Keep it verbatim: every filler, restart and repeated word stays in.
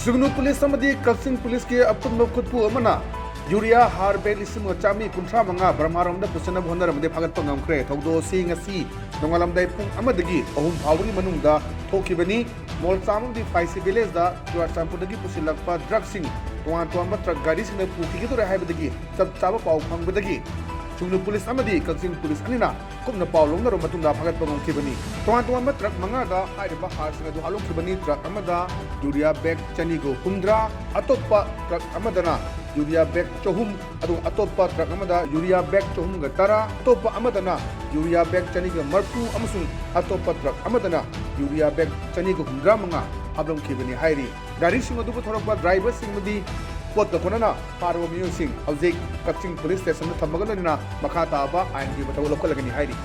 ꯁꯨꯒꯅꯨ police ꯑꯃꯗꯤ ꯀꯛꯆꯤꯡ ꯄꯨꯂꯤꯁꯀꯤ ꯑꯄꯨꯟꯕ ꯈꯨꯠꯄꯨ ꯑꯃꯅ ꯌꯨꯔꯤꯌꯥ ꯍꯥꯔ ꯕꯦꯒ ꯂꯤꯁꯤꯡ ꯑꯃꯒ ꯆꯥꯝꯃꯔꯤ ꯀꯨꯟꯊ꯭ꯔꯥ ꯃꯉꯥ ꯕꯔꯃꯥꯔꯣꯝꯗ ꯄꯨꯁꯤꯟꯅꯕ ꯍꯣꯠꯅꯔꯝꯕꯗꯒꯤ ꯐꯥꯒꯠꯄ ꯉꯝꯈ꯭ꯔꯦ꯫ ꯊꯧꯗꯣꯛ ꯑꯁꯤ ꯉꯁꯤ ꯅꯣꯡꯉꯥꯜꯂꯝꯗꯥꯏ ꯄꯨꯡ ꯑꯃꯗꯒꯤ ꯑꯍꯨꯝ ꯐꯥꯎꯕꯒꯤ ꯃꯅꯨꯡꯗ ꯊꯣꯛꯈꯤꯕꯅꯤ꯫ ꯃꯣꯜꯆꯥꯝ ꯑꯃꯗꯤ ꯐꯥꯏꯁꯤ ꯚꯤꯂꯦꯖꯗ ꯆꯨꯔꯥꯆꯥꯟꯄꯨꯔꯗꯒꯤ ꯄꯨꯁꯤꯜꯂꯛꯄ ꯗ꯭ꯔꯒꯁꯤꯡ ꯇꯣꯉꯥꯟ ꯇꯣꯉꯥꯟꯕ ꯇ꯭ꯔꯛ ꯒꯥꯔꯤꯁꯤꯡꯅ ꯄꯨꯈꯤꯒꯗꯧꯔꯦ ꯍꯥꯏꯕꯗꯒꯤ ꯆꯞ ꯆꯥꯕ ꯄꯥꯎ ꯐꯪꯕꯗꯒꯤ ꯁꯨꯒꯅꯨ ꯄꯨꯂꯤꯁ ꯑꯃꯗꯤ ꯀꯛꯆꯤꯡ ꯄꯨꯂꯤꯁ ꯑꯅꯤꯅ ꯀꯨꯞꯅ ꯄꯥꯎ ꯂꯧꯅꯔꯕ ꯃꯇꯨꯡꯗ ꯐꯥꯒꯠꯄ ꯉꯝꯈꯤꯕꯅꯤ꯫ ꯇꯣꯉꯥꯟ ꯇꯣꯉꯥꯟꯕ ꯇ꯭ꯔꯛ ꯃꯉꯥꯗ ꯍꯥꯏꯔꯤꯕ ꯍꯥꯔꯁꯤꯡ ꯑꯗꯨ ꯍꯥꯞꯂꯝꯈꯤꯕꯅꯤ꯫ ꯇ꯭ꯔꯛ ꯑꯃꯗ ꯌꯨꯔꯤꯌꯥ ꯕꯦꯒ ꯆꯅꯤꯒ ꯍꯨꯝꯗ꯭ꯔꯥ, ꯑꯇꯣꯞꯄ ꯇ꯭ꯔꯛ ꯑꯃꯗꯅ ꯌꯨꯔꯤꯌꯥ ꯕꯦꯒ ꯆꯍꯨꯝ, ꯑꯗꯨꯒ ꯑꯇꯣꯞꯄ ꯇ꯭ꯔꯛ ꯑꯃꯗ ꯌꯨꯔꯤꯌꯥ ꯕꯦꯒ ꯆꯍꯨꯝꯒ ꯇꯔꯥ, ꯑꯇꯣꯞꯄ ꯑꯃꯗꯅ ꯌꯨꯔꯤꯌꯥ ꯕꯦꯒ ꯆꯅꯤꯒ ꯃꯔꯤꯐꯨ ꯑꯃꯁꯨꯡ ꯑꯇꯣꯞꯄ ꯇ꯭ꯔꯛ ꯑꯃꯗꯅ ꯌꯨꯔꯤꯌꯥ ꯕꯦꯒ ꯆꯅꯤꯒ ꯍꯨꯝꯗ꯭ꯔꯥ ꯃꯉꯥ ꯍꯥꯞꯂꯝꯈꯤꯕꯅꯤ ꯍꯥꯏꯔꯤ꯫ ꯒꯥꯔꯤꯁꯤꯡ ꯑꯗꯨꯕꯨ ꯊꯧꯔꯛꯄ ꯗ꯭ꯔꯥꯏꯚꯔꯁꯤꯡ ꯑꯃꯗꯤ ꯄꯣꯠꯀ ꯀꯣꯟꯅꯅ ꯐꯥꯔꯕ ꯃꯤꯑꯣꯏꯁꯤꯡ ꯍꯧꯖꯤꯛ ꯀꯛꯆꯤꯡ ꯄꯨꯂꯤꯁ ꯁ꯭ꯇꯦꯁꯟꯗ ꯊꯝꯕꯒ ꯂꯣꯏꯅꯅ ꯃꯈꯥ ꯇꯥꯕ ꯑꯥꯏꯟꯒꯤ ꯃꯊꯧ ꯂꯧꯈꯠꯂꯒꯅꯤ ꯍꯥꯏꯔꯤ꯫